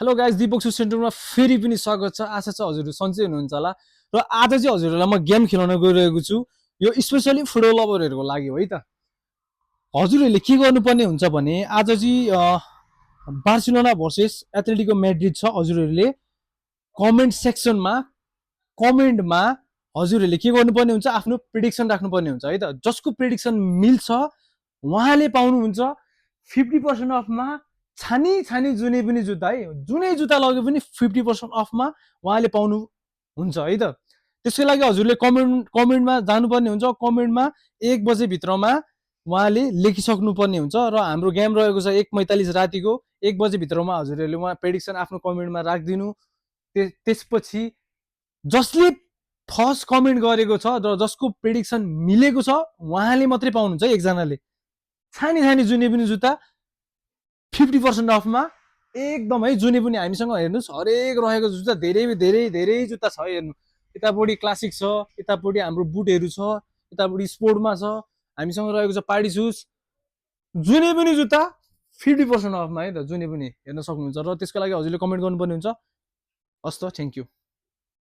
Hello guys, Deepak सु सेन्टरमा फेरि पनि स्वागत छ। आशा छ हजुरहरू सन्चै हुनुहुन्छ होला। र आज चाहिँ हजुरहरूलाई म गेम खेलाउन गइरहेको छु। यो स्पेसली फुटबल लभरहरूको लागि हो है त। हजुरहरूले के गर्नुपर्ने हुन्छ भने आज चाहिँ बार्सिलोना भर्सेस एथलेटिको म्याड्रिड छ। हजुरहरूले कमेन्टमा हजुरहरूले के गर्नुपर्ने हुन्छ, आफ्नो प्रेडिक्सन राख्नुपर्ने हुन्छ है त। जसको प्रेडिक्सन मिल्छ उहाँले पाउनुहुन्छ 50% अफमा छानी छानी जुनै पनि जुत्ता है, जुनै जुत्ता लगे पनि 50% अफमा उहाँले पाउनु हुन्छ है त। त्यसको लागि हजुरले कमेन्टमा जानुपर्ने हुन्छ। कमेन्टमा 1 बजे भित्रमा उहाँले लेखिसक्नुपर्ने हुन्छ र हाम्रो गेम रहेको छ 1:45 रातिको। 1 बजे भित्रमा हजुरहरूले उहाँ प्रेडिक्सन आफ्नो कमेन्टमा राखिदिनु। त्यसपछि जसले फर्स्ट कमेन्ट गरेको छ र जसको प्रेडिक्सन मिलेको छ उहाँले मात्रै पाउनुहुन्छ है। एकजनाले छानी छानी जुनै पनि जुत्ता 50% अफमा एकदम है। जुनै पनि हामीसँग हेर्नुहोस्, हरेक रहेको जुत्ता धेरै धेरै धेरै जुत्ता छ हेर्नु। यतापट्टि क्लासिक छ, यतापट्टि हाम्रो बुटहरू छ, यतापट्टि स्पोर्टमा छ, हामीसँग रहेको छ पार्टी सुज। जुनै पनि जुत्ता 50% अफमा है त, जुनै पनि हेर्न सक्नुहुन्छ। र त्यसको लागि हजुरले कमेन्ट गर्नुपर्ने हुन्छ। हस् त, थ्याङ्क यू।